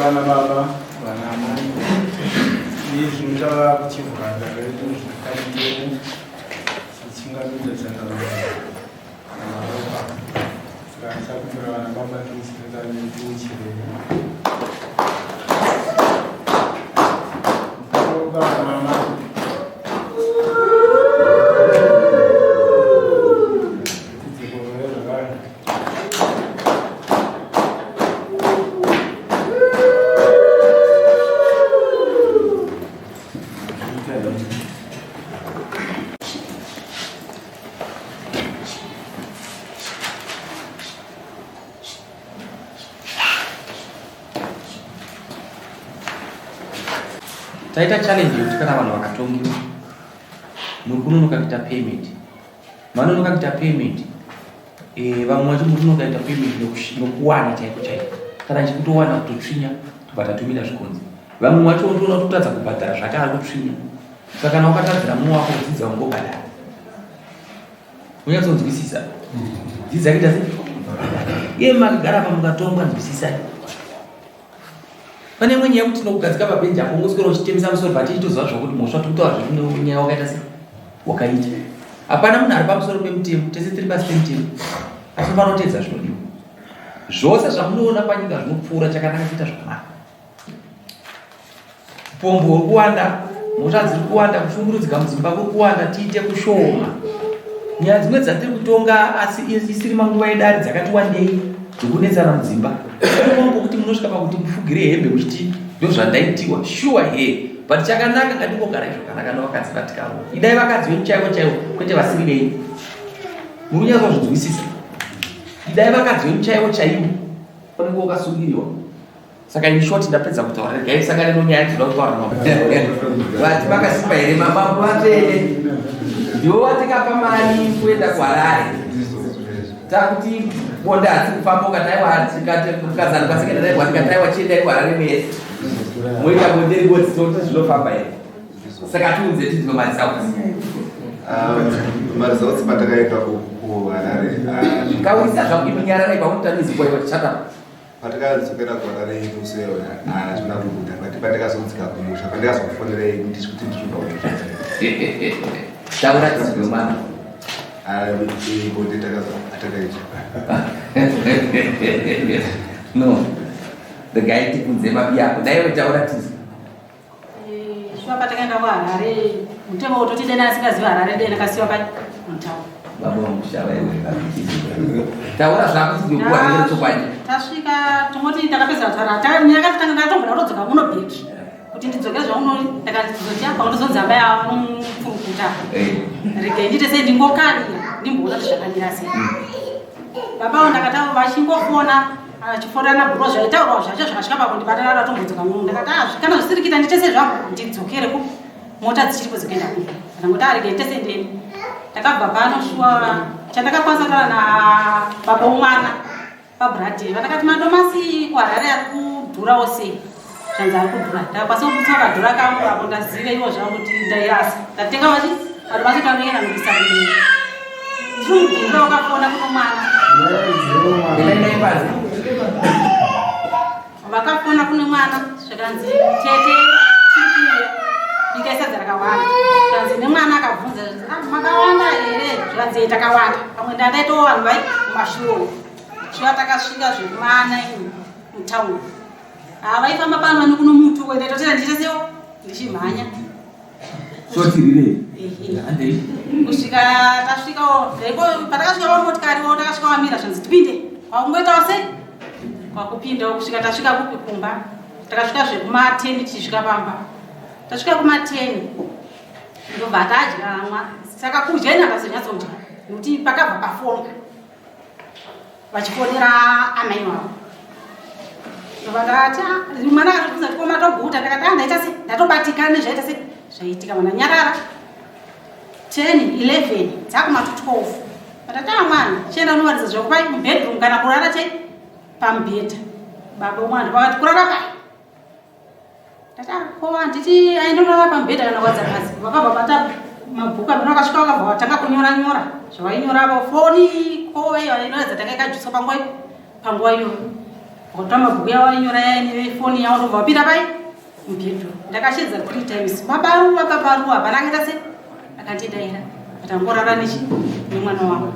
Vana baba, vana amai, izvi zvichava kuchivhura redu zvakare tichingamidza sangano namaropa. Saka ndichakumbira vana baba tiuchirei tiuchirei. Baba mama. Tidzikorore zvakare. Taita challenge yekuti kana vanhu vakatongiwa muri kunonoka kuita payment, manonoka kuita payment, vamwe vacho muri kunonoka kuita payment nokuwana chaiko chaiko, kana chikutowana kutotsvinya tobva tatumira zvikonzi. Vamwe vacho unotoona kuti kutadza kubhadhara zvake ari kutsvinya. Saka kana wakatadzira mumwe wako dzidza ungobhadhara, unyatsonzwisisa, dzidza kuita sei iye makagara apa mukatongwa, nzwisisai. Pane imwe nyaya yekuti tinokugadzika pabhenji apo ungoswera uchitemesa musoro, but ichitoziva zvokuti mhosva tiri kutaura zvekuti nyaya wakaita sei wakaita. Hapana munhu ari pamusoro pemutemo, tese tiri pasi pemutemo, asi unofanira kuteedza zvinodiwa. Zvose zvamunoona panyika zvinopfuura, chakanaka kuita zvakanaka. Upombo huri kuwanda, mhosva dziri kuwanda, kushungurudzika mudzimba kuri kuwanda, tiite kushoma. Nyaya dzimwe dzatiri kutonga asi isiri manguva yedare dzakati wandei dzokunetsana mudzimba. Pane pokuti munosvika pakuti mufugire hembe muchiti ndozvandaitiwa, sure here, but chakanaka ngatingogara zvakanaka nevakadzi vatikavo. Idai vakadzi venyu chaivo chaivo, kwete vasiri venyu. Muri kunyatsozvinzwisisa? Idai vakadzi venyu chaivo chaivo, unenge wakasungiriwa. Saka in short ndapedza kutaura, regai tisangane nonyaya dzinoda kutaura mambo. Vati vakasimba here mambo vatsvene? Ndiwo watikapa mari kuenda kuHarare. Takuti bonde hatsi kufamba ukataiwa mukazana kwasekendari tikataiwa chiendai kuHarare mese. Moita bonde ribodzi toti zvinofamba here? Saka tiudze tinzwe maresults. Maresults patakaenda kuHarare. Kaurisa zvangu iminyararai paunotamizi kwaiwa tichata. Patakadzokera kuHarare musi uya hatina kubuda, but patakazodzika kumusha pandakazokufonerai ndichikuti ndiri kubva kumusha. Taura tizwe mwana. Bonde atakaita. No, regai tikunze mabi ako, dai taura tizwe. Shuwa patakaenda kuHarare mutemo wototi dena asingazivi Harare dena kasiwa pa mutauro. Baba vangu iwe taura zvako tizwe kuwa chokwadi. Tasvika tongoti ndakapedza kutaura ndakatanga ndatomboda kutodzoka muno bheki kuti ndidzokere zvauno, ndakazoti apa ndozonzi amai avo nomupfurukuta, regai ndiite sei, ndingokarira ndimboona kuti zvakamira sei. Babawo ndakataura vachingofona achifonana bhuro, zvaitaurwa zvacho zvakasvika pakundibatana ratombodzoka muno. Ndakati ah, kana zvisiri kuita ndiite sei zvangu, ndidzokere ku mota dzichiripo dzekuenda kuno. Ndangoti arege ndiite sei ndini. Ndakabva pano shuwa chandakakwanisa kutaura nababa womwana pabradi, vandakati madomasi kuHarare ari kudhurawo sei, zvanzi ari kudhura. Ndakakwanisa kubudisa kadhura kangu apo ndazive iwo zvangu kuti ndairasa, ndatenga vachi madomasi kanoenda nobisa kudini. Ndiri mubhindura wakafona kuno mwana, vakafona kune mwana zvikanzi tete tiri kuuya, bikai sadza rakawanda. Zvikanzi nemwana akabvunza, "Ah, makawanda here?" Zvikanzi takawanda, pamwe ndandaitawo vanhu vai mumashure. Shuwa takasvika zvekumana mutauni, havaifamba pano vani kuno mutu ndaitotera ndiite sewo ndichimhanya. Sotirirei. Kusvika tasvikawo patakasvika pamotikariwo takasvika wamira, zvanzi tipinde. Kwakungoitawo sei? Kwakupindawo kusvika tasvika kupi kumba. Takasvika zvekuma10 tichisvika pamba. Tasvika kuma10 ndobva tadya mwa. Saka kudya ini handazonyatsodya nekuti pakabva pafona vachifonera amai vavo. Ndobva ndati ah, mwana akatobvunza kuti koma toguta ndakati ah ndaita sei ndatobatikana nezvaita sei zvaitika mwana nyarara 10 11 dzakuma to 12 ndati ah mwana chienda unowaridza zvako pai mubedroom kana kurara chei pamubhedha. Baba mwana vakati kurara pai ndati ah ko handiti aindorara pamubhedha kana kuwadza pasi. Vakabva bata mabhuku amene vakasvika vakabva vatanga kunyora nyora zvavainyora avo foni ko inoratidza tanga ikajuswa panguva panguva iyoyo. Vakatora mabhuku yavo vainyora yaine foni yavo ndobva vapinda pai mubhedroom. Ndakashedza 3 times babaruwa babaruwa hapana akaita sei akandidaira ndangorara nechi nemwana wangu.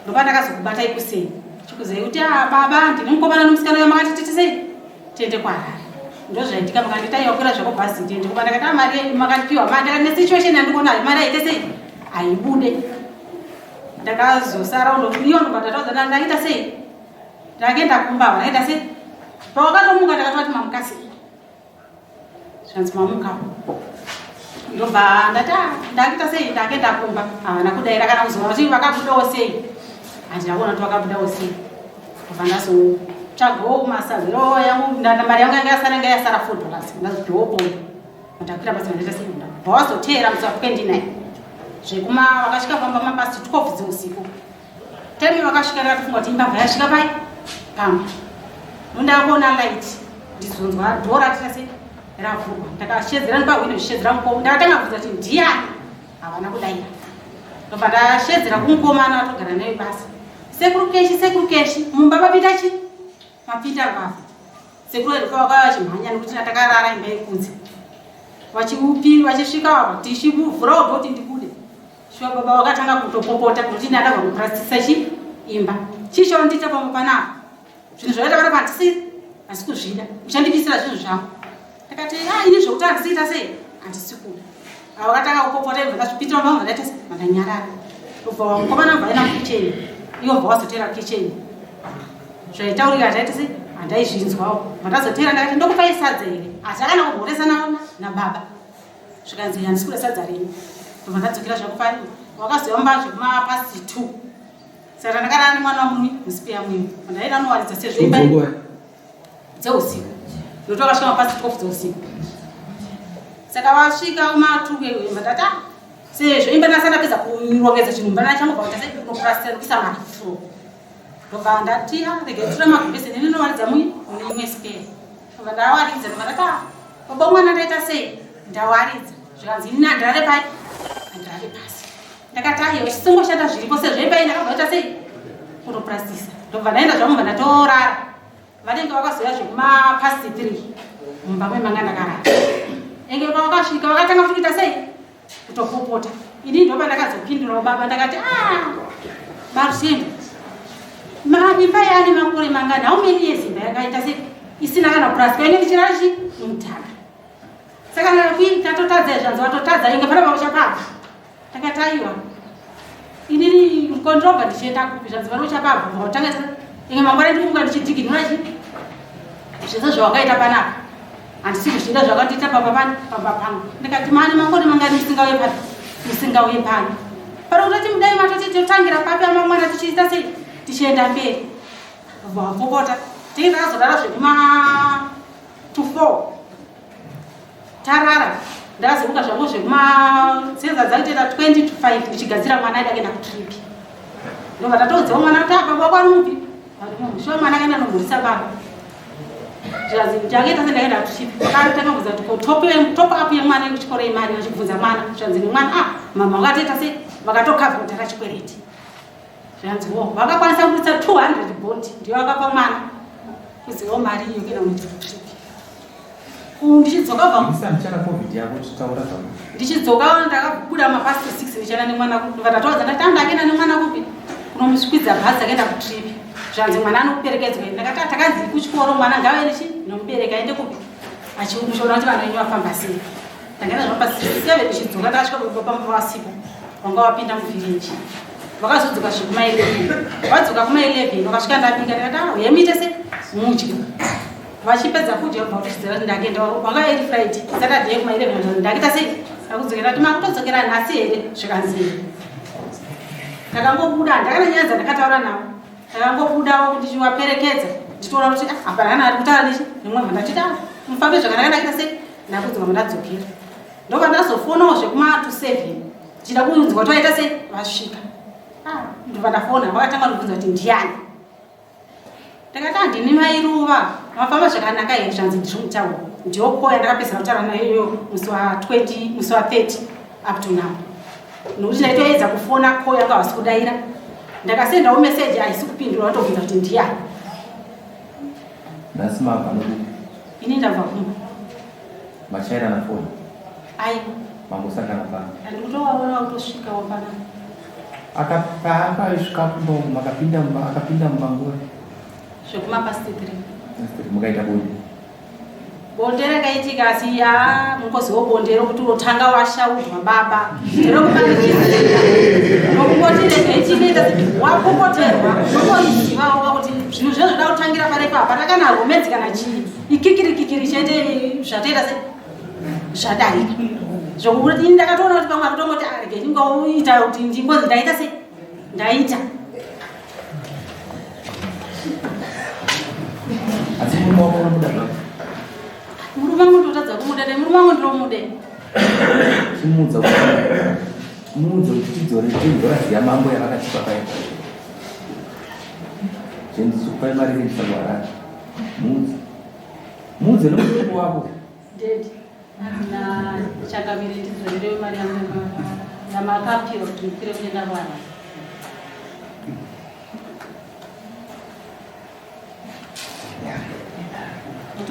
Ndopa ndakazokubatai kuseni chikuzai kuti ah baba ndine mukomana nomusikana uyo makati titi sei tiende kuHarare. Ndozvaitika makanditi aiwa kwira zvako bhazi ndiende kuba ndakati ah mari makandipiwa mari ndakati nesituation yandikuona mari aite sei haibude. Ndakazosara iyo ndobva ndataudza ndaita sei ndakaenda kumba ndaita sei pawakatomuka ndakatoti mamuka sei zvanzi mamuka ndobva ndati ah ndakuita sei ndakaenda kumba havana kudaira kana kuzoona kuti vakabudawo sei handina kuona kuti vakabudawo sei ndobva ndazotsvagawo masaziro yangu mari yangu yanga yasara yanga yasara $4 ndazodhopo ndakwira basi ndaita sei ndabva wazoteera musi wa 29 zvekuma vakasvika pamba mapast 12 dzeusiku time vakasvika ndakatofunga kuti imbavha yasvika pai pamba nondakuona light ndizonzwa dhoo ratita sei ravhurwa ndakashedzera nepahwindo ndichishedzera mukoma ndakatanga kubvunza kuti ndiani havana kudaira ndobva ndashedzera kumukomana vatogara naye basa sekuru keshi sekuru keshi mumba mapinda chi mapinda mbavha sekuru vedu vakauya vachimhanya nekuti takarara imba yekunze vachiupi vachisvika tichivhurawo dhoo kuti ndibude shuwa baba vakatanga kutopopota kuti ndakabva kupurasitisa chi imba chii chaundiita pamwe panapa zvinhu zvakaita panapa handisi handisi kuzvida uchandibisira zvinhu zvangu ndakati a ini zvokuti handisiita sei handisi kuda avo vakatanga kupopota ibva ndazvipitira mba vandaita sei vandanyarara ubva mukomana bva aenda kukicheni iwo bva wazotera kukicheni zvaitaurika handaita sei handaizvinzwawo vandazotera ndakati ndokupai sadza here asi akana kumhoresana nababa zvikanzi handisi kuda sadza renyu ndobva ndadzokera zvako pari wakazoyamba zvekumapast 2 saka ndakarara nemwana wamumwe musipeya mumwe ndaida anowaridza sezvo imba dzeusiku nokuti vakasvika mapast 12 dzeusiku saka vasvika uma2 ndati ah sezvo imba ndasati ndapedza kurongedza chinhu mba ndachangobva kuita sei kunopurasitira nekuisa mafuro ndobva ndati ah regai tura magumbeze nini ndinowaridza mune imwe spare ndobva ndawaridza ndobva ndati ah baba mwana ndaita sei ndawaridza zvikanzi ini handirare pai handirare pasi ndakati aiwa chisongoshata zviripo sezvo imba iyi ndakabva kuita sei kunopurasitisa ndobva ndaenda zvangu bva ndatorara vanenge vakazoya zvekumapast 3 mumba memanga ndakarara enge pavakasvika vakatanga kuti kuita sei kutopopota ini ndopa ndakazopindurawo baba ndakati ah barusendo imba yaane makore mangani how many years imba yakaita sei isina kana purasika ine ndichirara chi mudhaka saka tatotadza zvanzi watotadza inge pana pauchapapa ndakati aiwa inini kondrobva ndichienda kupi zvanzi pano uchapabva utanga inge mangwana ndikumuka ndichidhiginura chi zvese zvawakaita panapa handisi kuzvida zvakandiita pamba pani pamba pangu ndikati mani makore mangani musingauye pano musingauye pano pano kutoti mudai matoti totangira papi amamwana tichiita sei tichienda mberi vapopota tinge takazorara zvekuma to 4 tarara ndazomuka zvangu zvekuma senza dzaitoita 20 to 5 ndichigadzira mwana aida kuenda kutrip ndobva tatoudzawo mwana kuti baba wako ari mupi shuwa mwana akaenda nomhurisa baba zvikanzi ndakaita sendakaenda kutrip vakatanga kubvunza kuti ko top up yemwana yekuchikoro imari vachibvunza mwana zvikanzi nemwana ah mama vakatoita se vakatokavha kudhara chikwereti zvikanzi wo vakakwanisa kubudisa 200 bond ndiyo vakapa mwana kuzivawo mari iyo kuenda kunoita kutrip ndichidzoka bva Ndichana COVID yako tichitaura zvako. Ndichidzoka ndakabuda mapast 6 ndichienda nemwana vatataudza ndati andakaenda nemwana kupi kunomusvikwidza bhazi akaenda kutrip zvanzi mwana anokuperekedzwa ndakati takanzi kuchikoro mwana ngave nechi nomubereki aende kupi achimuchiona kuti vana venyu vafamba sei ndakaenda zvamapast 7 ndichidzoka ndakasvika pamba vasipo wanga wapinda muvhirinji. Vakazodzoka zvekuma 11. Vadzoka kuma 11 vakasvika ndabika ndikati ah uye se mudye. Vachipedza kudya vabva kutochidzira kuti ndakuenda wanga iri Friday Saturday kuma 11 ndakuita sei ndakudzokera kuti makutodzokera nhasi here zvikanzi ndakangobuda ndakana nyaya dzandakataura navo ndakangobudawo kuti ndichivaperekedza ndichitoona kuti ah, hapana kana ari kutaura nechi nemwe mhanda ndachiti ah, mufambe zvakanaka ndakuita sei ndakudzoka mandadzokera ndobva ndazofonawo zvekuma to 7 ndichida kunzwa kuti vaita sei vasvika ah, ndobva ndafona vakatanga ndibvunza kuti ndiani ndakati handini mairuva mafamba zvakanaka here zvanzi ndiri mutauro ndiyo koya ndakapedzera kutaura nayo iyoyo musi wa 20 musi wa 30 up to now nokuti ndaitoedza kufona koya anga havasi kudaira ndakasendawo meseji haisi kupindura vatobvunza kuti ndiyani Nhasi mabva nokupi? Ini ndabva kumba. Machairana foni? Aiwa. Mangosangana pano? Ndikutovaona kutosvikawo panapa. Paakasvika kumba umu makapinda mumba akapinda mumba nguva Zvekuma past 3. Mukaita bonde? Bonde rakaitika asi ya mukozi wobonde rokuti unotanga washaurwa baba nderokupanikidzira nokungoti regai chinoita wapopoterwa unongoizivawo kuti zvinhu zve zvoda kutangira parepo hapana kana romedzi kana chii ikikiri kikiri chete zvatoita se zvadarika zvokuti ini ndakatoona kuti pamwe akutongoti arege ah, ndingoita kuti ndingozi ndaita se ndaita Asi murume wako unomuda zvako? Murume wangu ndotadza kumuda ne murume wangu ndinomude. Chimuudza kuti muudze kuti tidzore tidzora ziya mambo yavakatipa paya. Chendisukupai mari kuendesa kuHarare. Muudze. Muudze nomurume wako. Daddy, hanzi na changamire ndidzorerewo mari yangu yamakapiwa kuti mukwire kuenda kuHarare.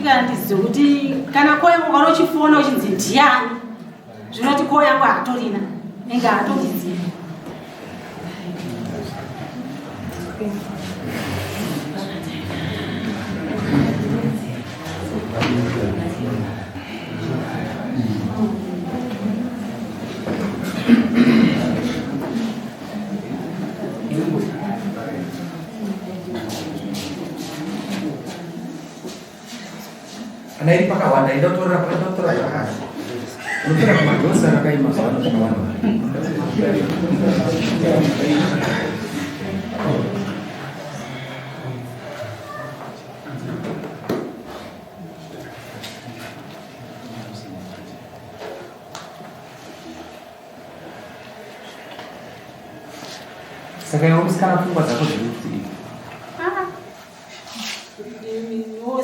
Kana ndizive kuti kana ko yangu kana uchifona uchinzi ndiani zvinoti ko yangu hatorina inge hatondizivi. Kana iri pakawanda enda utorera enda utora zvakare. Unotora kumadhosi akakaima zuva ano zvakawanda. Saka iwe musikana pfungwa dzako dziri kuti ah.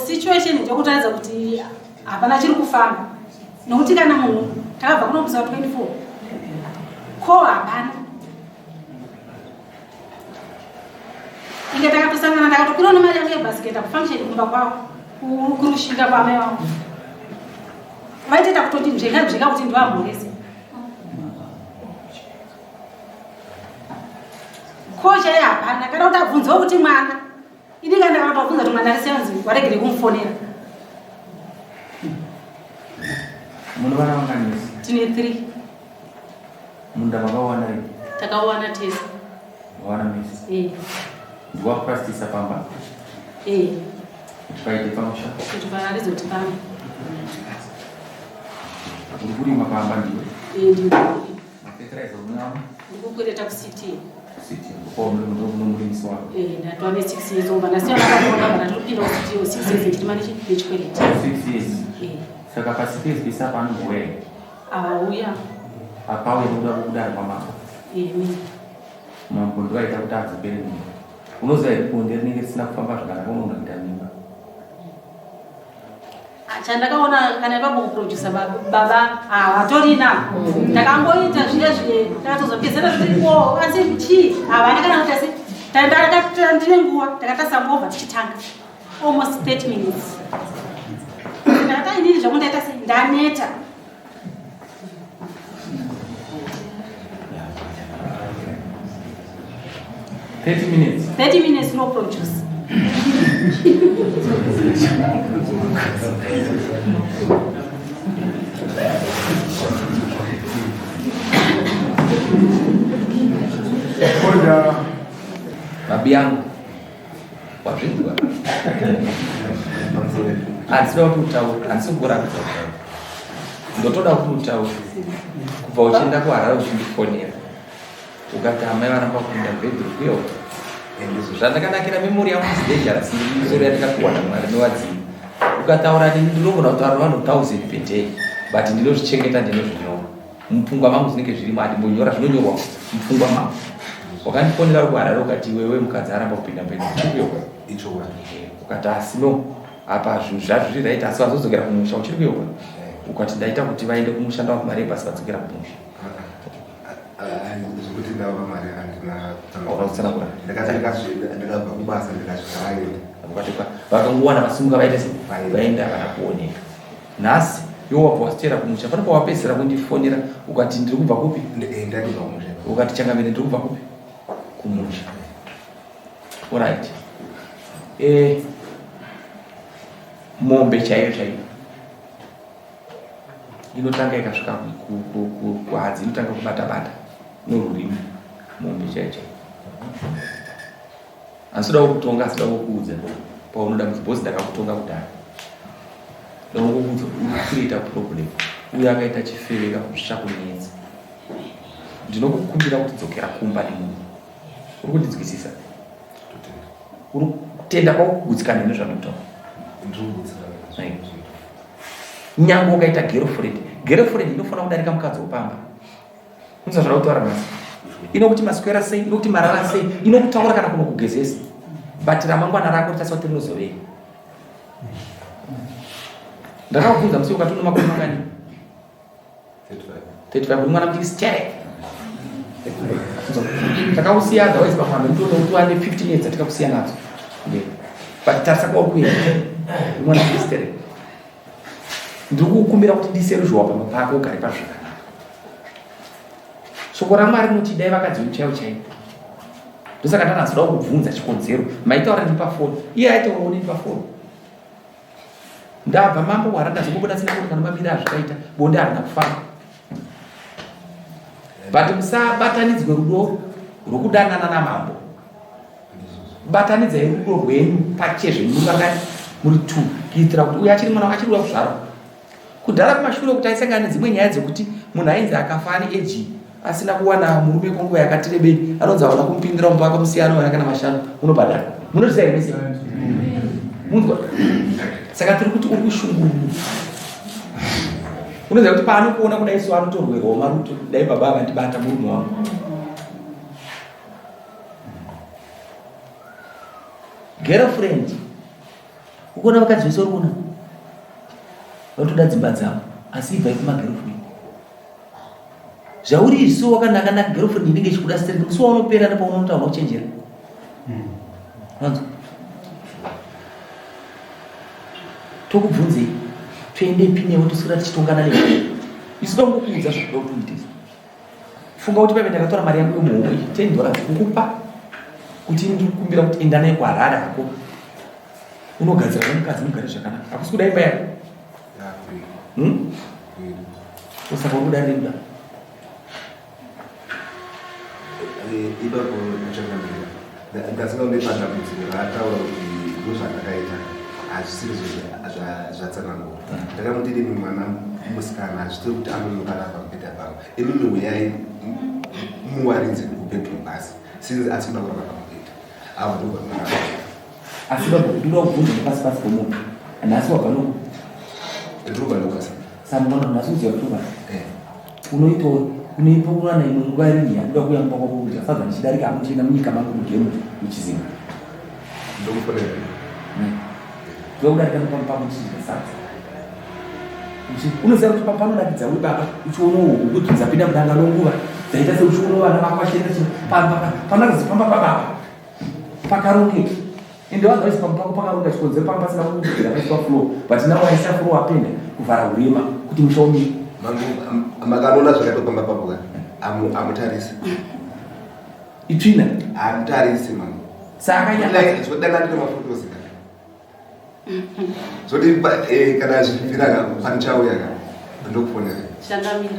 Situation ndokutaridza kuti hapana chiri kufamba nokuti kana munhu takabva kuno musi wa 24 ko hapana inge takatosangana ndakatokwira nemari yangu yebhasi kuenda kufunction kumba kwavo kurushinga kwamai vangu vaitoita kutoti nzvenga nzvenga kuti ndivamhorese ko chaiye hapana kana kuti abvunzewo kuti mwana ini kana ndakatobvunza kuti mwana ariseanzi waregere kumufonera Muno vana vanganisi? Tine 3. Munda makawana ii? Takawana tese. Makawana mese? Eh. Ndiwakurasisa pamba? Eh. Kuti paite pamusha? Kuti parizoti pamba. Uri kurima pamba ndiwe? Eh, ndiwe. Mafetiraiza unawo? Ndikukwereta kuCity. City, ndomurimisi wako? Eh, ndatova ne 6 years over. Ndasiya ndakaona ndatopinda kuCity 6 years ndiri mane nechikwereti. 6 years. Eh. Saka pasi pese pese apa anombouya Auya. Apauya nekuda kwekudaro kwamambo. Eh, mina. Mambo ndoaita kuti adzokere mumba. Unoziva here bonde rinenge risina kufamba zvakanaka unogona kuita mimba. Chandakaona kana ipapo kuproducer baba havatorina ndakangoita zviye zviye takatozopedzera zviripo asi chii havana kana kuti asi ndine nguva takatarisa movha tichitanga almost 30 minutes ndakati inini zvangu ndaita sei ndaneta 30 minutes 30 minutes no produce Oda. Mabi yangu wazvinzwa handisida kuti utaure handisi kukurambidza kutaura ndotoda kuti utaure kubva uchienda kuharare uchindifonera ukati amai varamba kupinda mubedroom kuyo zvandakanakira memory yangu is dangerous misoro yandakapiwa namwari nevadzimu ukataura neni ndinogona kutaura nevanhu thousand per day but ndinozvichengeta ndinozvinyora mupfungwa mangu zvinenge zvirimo handimbonyora zvinonyorwa mupfungwa mangu wakandifonera uri kuharare ukati iwewe mukadzi aramba kupinda mubedroom chiri kuyoka ukati asi no apa zvinhu zvazviri right asi vazodzokera kumusha uchiri kuyoka ukati ndaita kuti vaende kumusha ndava kumarebhasi vadzokera kumusha Zvekuti ndava mari handina Hauna kutsanangura. Ndakati ndakabva kubasa ndikasvika vaenda. Vakati vakangowana vasimuka vaita sei Vaenda. vaenda havana kuoneka nhasi iwe wabva wasitera kumusha pane pawapedzisira kundifonera ukati ndiri kubva kupi Ndakubva kumusha. ukati changamire ndiri kubva kupi kumusha orit mombe chaiyo chaiyo inotanga ikasvika kuhadzi inotanga kubata bata norurimi mombe chaiyo chaiyo handisida kukutonga asida kukuudza paunoda muzibhozi ndakakutonga kudhara ndinokuudza kuti uri kuita problem uyo akaita chifeveka zvichakunetsa ndinokukumbira kuti dzokera kumba nemunhu uri kundinzwisisa uri kutenda kwako kugutsikana nezvandinotaura nyange ukaita girlfriend girlfriend inofanira kudarika mukadzi wopamba unza zvada kutaura nhasi inokuti maswera sei inokuti marara sei inokutaura kana kunokugezesa but ramangwana rako richasa kuti rinozovei ndakakubvunza musi ukati une makore mangani 35 uri mwana mudiki sichere takausiya otherwise pamwe hambe ndinoona kuti wane 15 years dzatikakusiya nadzo but tarisa kwauri kuenda uri mwana mudiki sichere ndiri kukumbira kuti ndiise ruzhowa pamba pako ugare pazvakanaka shoko ramwari rinoti dai vakadzi venyu chaivo chaivo ndosaka ndanatsoda kukubvunza chikonzero maitaura ndiri pafoni iye aitaurawo neni pafoni ndabva mambo wara ndazongobuda tsina kuti kana mamira azvikaita bonde harina kufamba but musabatanidzwe rudo rwokudanana namambo batanidzai rudo rwenyu pachezvenyu vangani muri two kuitira kuti uyo achiri mwana achiri kuda kuzvarwa kudhara kumashure kuti aisangana nedzimwe nyaya dzekuti munhu ainzi akafa ane eji asina kuwana murume kwenguva yakati rebei anonzi aona kumupindira mumba akamusiyana wana kana mashanu unobhadhara munozviziva here mese munzwa saka tiri kuti uri kushungurudzwa unoziva kuti paanokuona kudai so anotorwerwawo maruto dai baba avandibata murume wangu girlfriend ukuona vakadzi vese uri kuona vatoda dzimba dzavo asi ibvai kumagirlfriend zvauri izvi so wakanaka naka girlfriend inenge ichikuda straight musi waunopera nepaunotaura uchenjera wanzwa tokubvunzei toendepi newe toswera tichitongana newe isu tangokuudza zvakuda kuti uite funga kuti paive ndakatora mari yangu yomuhomwe iyi 10 dollars kukupa kuti ndikukumbira kuti enda naye kuharare hako unogadzira nemukadzi mugare zvakanaka hakusi kuda imba yako Usaka uri kuda rimba Ipapo achangamira ndasingaone padambudziko raataura kuti ndozvandakaita hazvisiri zvatsanangura ndakamuti imi mwana musikana hazvitiri kuti anonoka pamubhedha pangu imimi huyai muwaridze kubedroom basi since asi kuda kurara pamubhedha avo ndobva asi baba ndoda kubvunza nepasi pasi pomunhu nhasi wabva noku ndobva nokasa samwana nhasi uziva kuti ubasa unoitawo unoipokurana imwe nguva rini yakuda kuuya mumba kwako kudya sadza ndichidarika apo ndichienda munyika mangu mugemu muchizinga ndokufonera ndoda kudarika nepamba pako ndichidya sadza unoziva kuti panoratidza uri baba uchiona huku kuti dzapinda mudanga nonguva dzaita seuchiona vana vako vachienda pamba panoratidza pamba pababa pakarongeka ende vanhu vaisi pamba pako pakaronga chikonzero pamba pasina kugera paiswa floor but now waisa floor wapenda kuvhara hurema kuti musha umire makanoona zvakaitwa pamba papo ka amutarisi itsvina hamutarisi mama saka Like, zvodanga ndine mafotos ka zoti kana zvichibvira ka panichauya ka ndokufonera changamira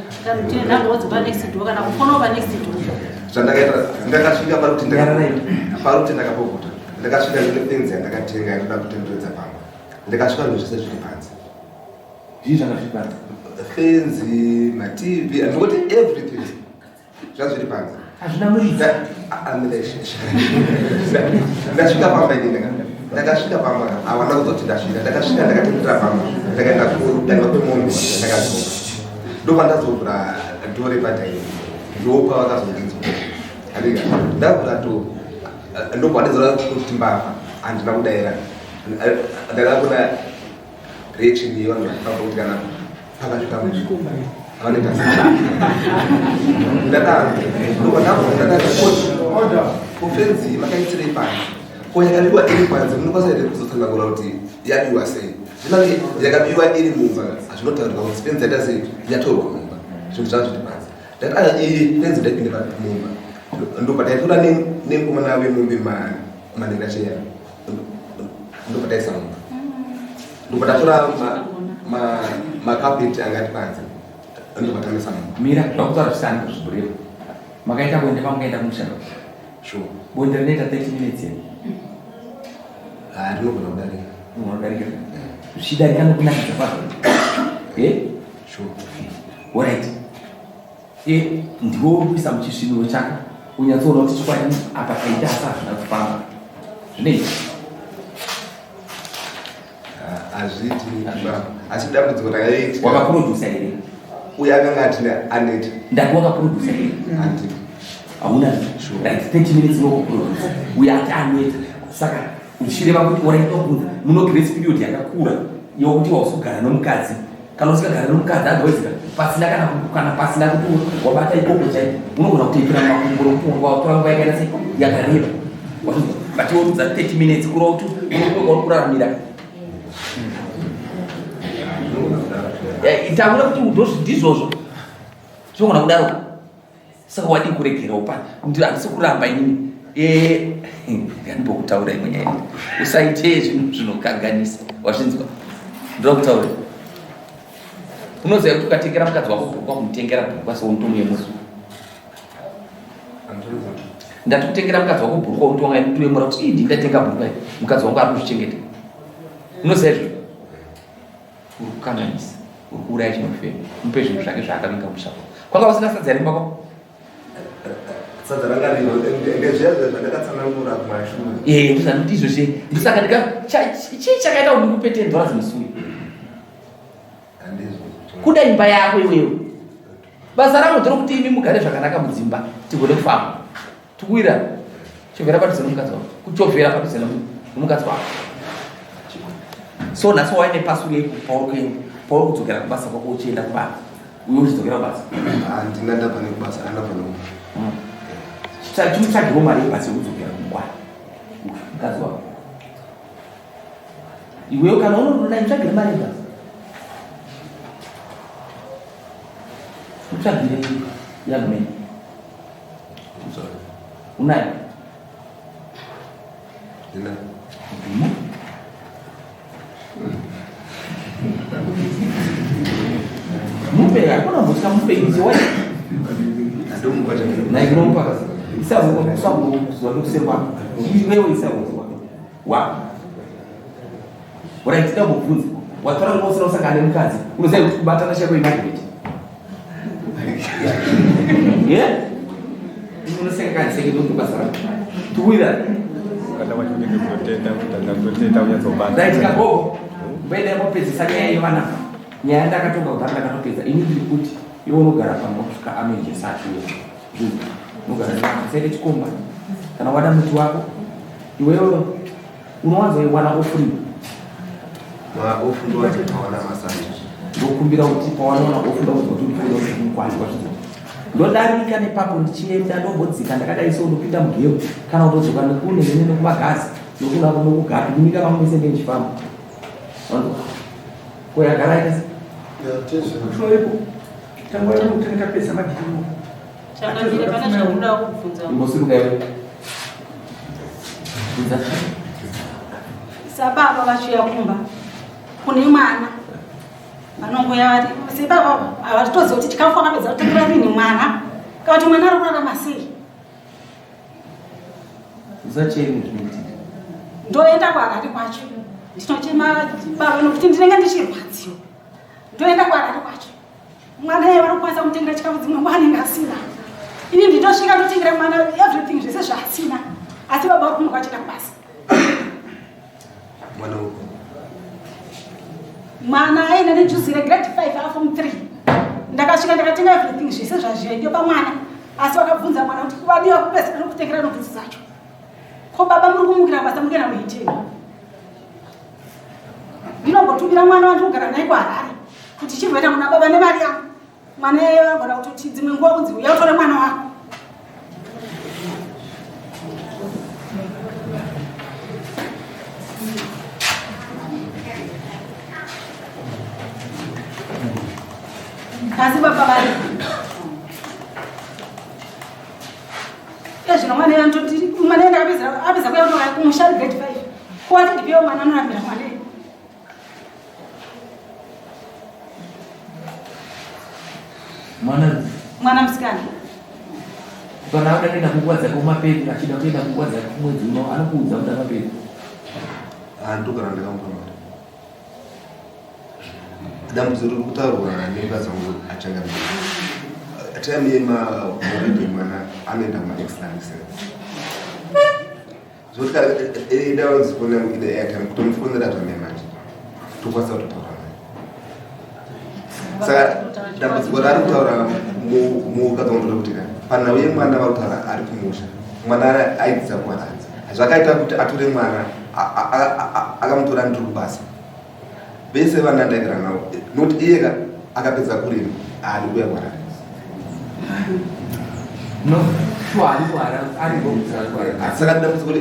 tine nhambo pa next door kana kufonawo pa next door. Zvandakaita, ndakasvika pari kuti pari kuti ndakapopota. Ndakasvika ndine fenzi yandakatenga yanoda kutenderedza pamba. Ndakasvika zvinhu zvese zviri panze. Zvii zvanga zviri panze? Fenzi, maTV, ndikuti everything zvanga zviri panze. Hazvina muridzi. Ndasvika pamba inini, ndakasvika pamba, hawana kuzoti ndasvika. Ndakasvika, ndakatendera pamba, ndakaenda kudanga kwemombe, ndakadzoka, ndopandazovhura dhoo repadaini, ndopavakazondinzwa. Andika ndavhura dhoo, ndopandizora kuti mbavha. Handina kudaira. Ndakakuna reaction yevanhu vachifamba kuti kana pakasvika munhu vanoita ndadaro. Ndobva kufenzi makaitirei panze? Ko yakabiwa iri panze, munokwanisa here kuzotsanangura kuti yabiwa sei? Zvinange yakabiwa iri mumba, hazvinotaurirwa kuti fenzi yaita sei, yatorwa mumba, zvinhu zvazvo zviri panze. Ndati aya, iyi fenzi ndaipinde mumba. Ndobva taitora nemukomana wemombe manhera cheya, ndobva taisa mumba, ndobva tatora makapeti anga ari panze, ndobva tamisa mumba. Mira, zvakutaura zvisani kuzvibureva. Makaita bonde pamukaenda kumushando? Sure. Bonde rinoita 30 minutes here? Ha, rinogona kudarika. Rinogona kudarika, zvichidarika nokunakidza kwazvo e? Sure. Alright, e ndiwo uri kuisa muchisviniro chako, unyatsoona kuti chokwadi apa taita asi hazvina kufamba zvinei? Hazviiti, asi dambudziko rakaitika Wakaprodusa here? Uyo akanga atine aneta. Ndati wakaprodusa here? Handiti. Hauna. Right, 30 minutes nokuprodusa, uyo ati aneta, saka uchireva kuti waraitobvunza muno grace period yakakura yokuti wausogara nomukadzi. Kana usingagara nomukadzi, otherwise pasina kana pasina kuti wabata ikoko chaipo, unogona kutoitira mumakumbo rokuti watora nguva yakaita sei, yakareba. But worudza 30 minutes kureva kuti uri kuraramira. Taura kuti ndizvozvo, zvinogona kudaro. Saka wadii kuregerawo pa handisi kuramba inini. Ndambokutaura imwe nyaya, usaite zvinhu zvinokanganisa. Wazvinzwa? Ndoda kutaura, unoziva kuti ukatengera mukadzi wako bhurukwa, kumutengera bhurukwa seunotomuyemura. Ndati kutengera mukadzi wako bhurukwa, unotoyemura kuti ii, ndindatenga bhurukwa iri, mukadzi wangu ari kuzvichengeta. Unoziva izvozvo uri kukanganisa, uri kuuraya chinofema. Mupe zvinhu zvake zvaakavinga musha. Kwanga usina sadza here mumba kwako? Sadza ranga rino, ndezviya zvandakatsanangura kumashure. Ee, ndozvanoti izvozvi. Ndosaka ndika chii chakaita kuti ndikupe $10 musi uyu? Handizvo. Kuda imba yako iwewe. Basa rangu ndorokuti imi mugare zvakanaka mudzimba, tigone kufamba tikuwira. Chovhera padhuze nomukadzi wako, kuchovhera padhuze nomukadzi wako. So nhasi waine pasuri yeku pauri pauri kudzokera kubasa kwako, uchienda kubasa, uye uchidzokera kubasa? Handina, ndabva nekubasa, andabva nokumba. Chimutsvagiro mari yebhasi yekudzokera kungwani mukadzi wako iwewe. Kana unoona, mutsvagire mari yebhasi, mutsvagire young man. Unayo? Ndina. Ndimo. Mupe, hakuna mutya, mupe izi wai. Handomupa. Naikunomupa isakuzuva ndokusekwa iwewe, isakuzuva wa. Alright, ndambobvunza, watora nguva usina kusangana nemukadzi, unoziva kuti kubatana chaiko imarriage? Ye unoseka kaniseke ndokubasa rako tuwira. Kana wachinenge kutotenda kutanga kutotenda kunyatsobata. Right, kagogo, mboenda yambopedzisa nyaya yevana. Nyaya ndakatonga kudhara, ndakatopedza ini. Ndiri kuti iwe unogara pamba kusvika amenjesi achiuya. Unogara usaite chikomba. Kana wada muti wako iwewe, unowanzoiwana offering? Maoff ndowaona masanje. Ndokumbira kuti pawanoona off, ndakuzwa kuti uri kuenda mukwani kwazvidzo. Ndodarika nepapo ndichienda, ndombodzika ndakadai so, ndopinda mugeu kana kutodzoka nekune nene nekumagazi nokuna nokugapi kunyika vamwe mese ndichifamba. Ko yagara ita se Shoipo tangwa kutanga tapedza madhimo. Changamire, pane zvamunoda kubvunza. Imbosimuka iwe, bvunza. Sababa vachiuya kumba kune mwana, vanongoya vari sebaba, havatitoziva kuti chikafu akapedza kutengera rini mwana, kana kuti mwana ari kurarama sei. Usacheme zvinoitika. Ndoenda kuHarare kwacho. Ndinochema baba nokuti ndinenge ndichirwadziwa. Ndoenda kuHarare kwacho. Mwana iye vari kukwanisa kumutengera chikafu dzimwe nguva anenge asina. Ini nditosvika ndotengera mwana everything zvese zvaasina. Asi baba vari kumuka vachienda kubasa. Mwana uko. Mwana aina nejuzi regrade 5 afom 3. Ndakasvika ndakatenga everything zvese zvazviendiwa pamwana. Asi vakabvunza mwana kuti vadiwa kupesa kutengera nobvunzo dzacho. Ko baba muri kumukira basa muri kuenda kuitei? Ndinombotumira mwana wandinogara naye kuHarare kuti chimboenda kuna baba nemari yangu. Mwana iyeyo agona kutoti dzimwe nguva kunzi uya utore mwana wako. Asi baba vari Ezvino mwana yandoti mwana yenda apedza apedza kuya kuno kumusha grade 5. Ko ati ndipiwe mwana anorambira mwana. Mwana mwana musikana. Kana akuda kuenda kunguva dzake kumaperi achida kuenda kunguva dzake kumwedzi uno anokuudza kuti amaperi. Ah, ndogara ndakamupa mari. Dambudziko riri kutaurwa nemukadzi wangu achangamira. Time yemaholiday mwana anoenda kumaextra lessons. Zvoti kana ndawanzi foni yangu ine airtime kutomufonera zvamai manje tokwanisa kutotaura naye. Saka dambudziko raari kutaura mukadzi wangu ndorekuti ka panhau yemwana vari kutaura ari kumusha mwana aidzidza kuharare zvakaita kuti atore mwana akamutora ndiri kubasa vese vana ndaigara navo not iye ka akapedza kurima haadi kuya kuharare no sure ari kuharare ari kuharare saka dambudziko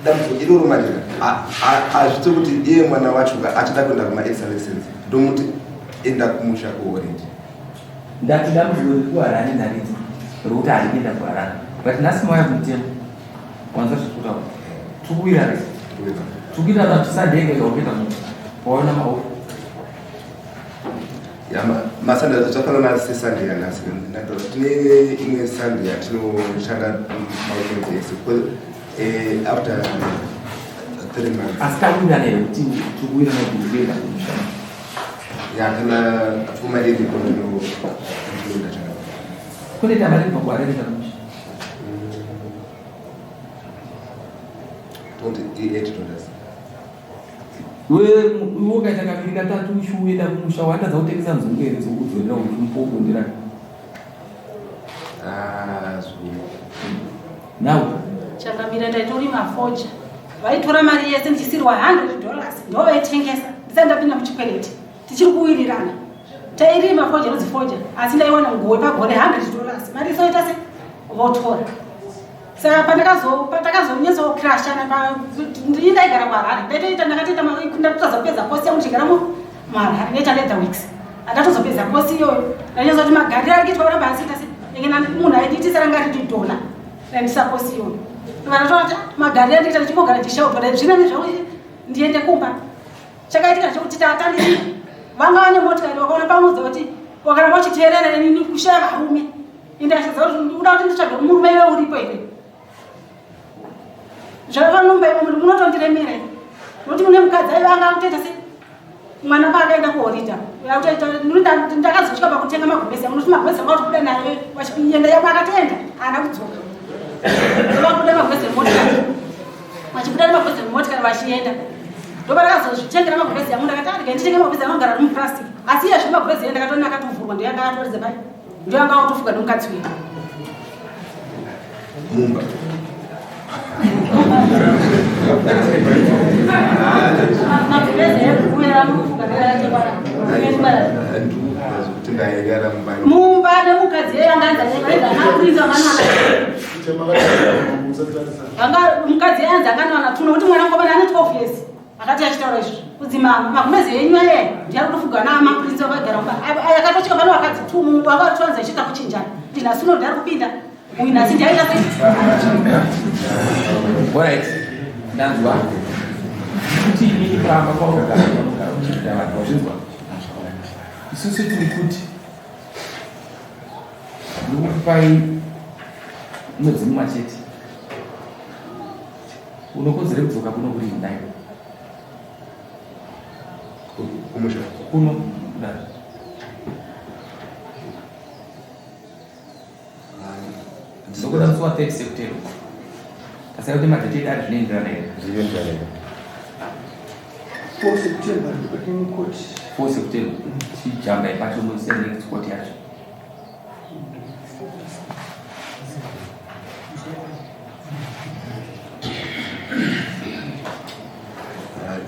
dambudziko iroro manje hazvite kuti iye mwana wacho ka achida kuenda kumaextra lessons ndomuti enda kumusha kuhoridi ndati dambudziko riri kuharare ndariti rokuti haadi kuenda kuharare but nhasi mauya kumutemo wanza zvekutaura tikuwirana tikuwirana kuti sunday yega yega ukuenda muno waona maofu masande zvafanana sesunday yanhasi tine imwe sunday yatinoshanda maweekends ese eh, after three months asi takuwirana here kuti tikuwirana kuti tikuenda kumushando ya kana pfuma iripo ndinoenda chakadai kunoita mari kubva kuharare kuenda kumusha Toti i-$8. Iwe ukaita kaviri katatu uchiuenda kumusha watadza kutengesa nzungu here dzokudzorera uchimupokundira? Ah, zungu. Now. Changamire ndaitorima foja. Vaitora mari yese ndichisirwa $100 ndovaitengesa ndisati ndapinda muchikwereti. Tichiri kuwirirana. Tairima foja inonzi foja asi ndaiwana nguwe pagore $100 mari isoita se votora. Saka pandakazo patakazonyatsokrashana pa ndini ndaigara kuHarare ndaitoita ndakatoita ndatotadza kupedza kosi yangu ndichigara muHarare ndaita leather weeks andatozopedza kosi iyoyo ndanyatsa kuti magariro ari kuitwa kuramba asiita se enge munhu aindiitisa ranga riri dhona raindisa kosi iyoyo vanatoona magariro andikuita ndichingogara ndichishautwa dai zvina nezvangu ndiende kumba chakaitika chekuti tatandii vanga vane motikari vakaona pamudza kuti wakaramba uchiteerera inini kushaya varume Ende achidza kuti uda kuti nditsvage murume iwe uripo here? Zvavanomba iwe muri munotondiremera imi. Nokuti mune mukadzi aiva anga akutoita sei? Mwana paakaenda kuhorida. Akutoita ndakazosvika pakutenga magumbezi angu nokuti magumbezi angu akutobuda nayo vachienda yako akatoenda haana kudzoka. Vakubuda magumbezi emotikari. Vachibuda nemagumbezi emotikari vachienda. Ndoparakazozvitengera magumbezi angu ndakati arega nditenge magumbezi angu agara muplastic. Asi iye zvino magumbezi ndakatoona akatovhurwa ndiye anga akatoridza pai. Ndiye anga akutofuka nemukadzi uyu. Mumba. Mumba nemukadzi yeye anga anzi anga mukadzi yeye anzi anganowana tuno kuti mwana mukomana ane 12 years. Akati achitaura izvi kunzi magumezi enyu aye ndiye ari kutofuga naamaprince vakagara mumba akatosvika pano vakadzi tu mumba vakatoanza ichiita kuchinjana kuti nhasi uno ndiari kupinda uyu nhasi ndiaita sei. Alright, ndanzwa kuti inini pamba kwaunogara unogara uchiita vanhu wazvinzwa. Isusu tiri kuti ndikukupai mwedzi mumwe chete. Unokodzere kudzoka kuno kuri nayo. Kumusha. Kuno kudai. Ndokuda musi wa 30 September. Tasai kuti madheti edu ari zvinoenderana here? Zvinoenderana here? 4 September ndopatine court. 4 September. Chijamba ipacho muise next court yacho.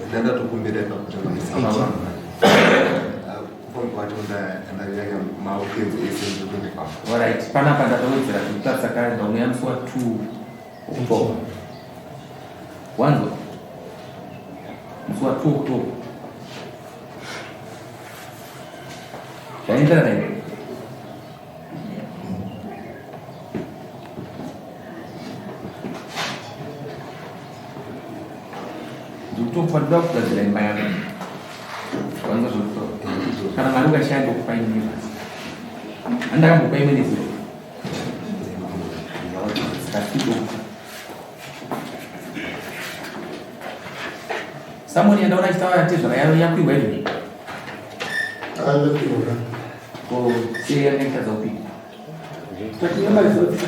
Ndandatokumbira ipapo kufamba kwacho ndanyanya maweekends ese ndikuende kwavo. Alright, panapa ndatowedzera zvekutarisa kalenda unouya musi wa 2 October. Wanzwa? Musi wa 2 October. Zvaenderana here? Ndikutofa ndoda kugadzira imba yako. Wanzwa zvekutora. Kana mari ukashaya ndokupa imwe basi. Andakambopa imwe nezuro. Samoni yandaona achitaura tezvara yakwirwa izvo. Akakwirwa. Ko sei yanga itadza kupinda? Tatimira maresults.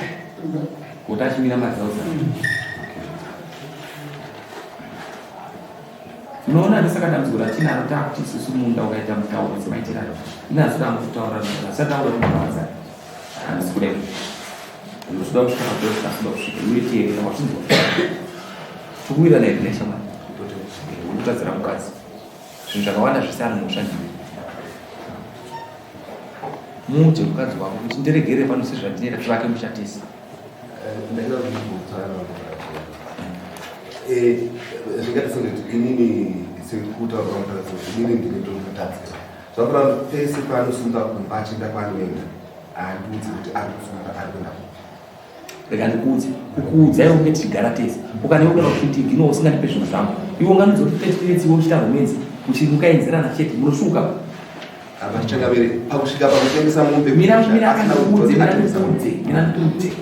Kuti achimira maresults. Unoona ndosaka dambudziko ratinaro takuti isusu munda ukaita mutauro semaitiro ayo. Ini handisi kuda kutaura handisati ndakuda kumawadza. Handisi kuda izvo. Ndinoda kusvika pakuda kusvika kusvika. Iwe teerera wazvinzwa. Tikuwirirana here neshamwari? Unotadzira mukadzi. Zvinhu zvakawanda zvese ari mhosva ndiwe. Muudze mukadzi wako kuti ndiregere pano sezvandinoita tivake musha tese. Ndaida kuzvibvunza eh, zvingaita sekuti inini sekutaura kwamutadzi inini ndinotomutadzira zvakureva kuti pese paanosunga kumba achienda kwaanoenda handiudzi kuti ari kusunga ari kuenda kupi Rega ndikuudze, kukuudza iwe unge tichigara tese. Ukandiona kuda kuti ignore usingandipe zvinhu zvangu. Iwe ungandiudza kuti 30 minutes iwe uchiita romance, mukaenzerana chete, munosvuka. Apa changamire pakusvika pakutengesa mombe. Mira mira ndikuudze, mira ndikuudze, mira ndikuudze.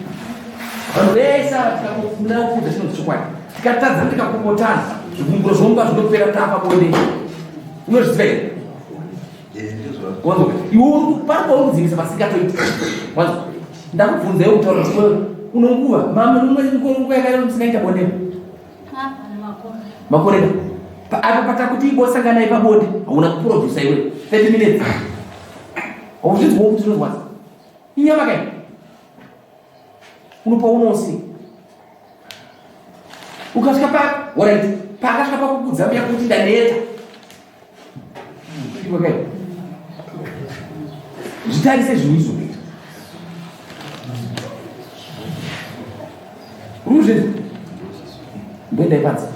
Vanhu vese ava tikangofunda kuudza chinonzi chokwadi. Tikatadza tikapopotana, zvigumburo zvomba zvinopera tapa bonde. Unozviziva here? Wanzwa? Iwe uri pari pauri kudzivisa pasingatoiti. Wanzwa? Ndakubvunza iwe kutaura kuti wewe unonguva mama mumwe nguva yakareba musingaita bonde. Makore. Apa patakuti ibosanganai pabonde hauna kuproducer iwe 30 minutes. Hauzvinzwa kuti zvinorwadza. Inyama kai. Unopa unosi. Ukasvika pa, alright. Paakasvika pakukudza mbuya kuti ndaneta. Zvitarise zvinhu izvo. Ruzve. Ndoenda ipanzi.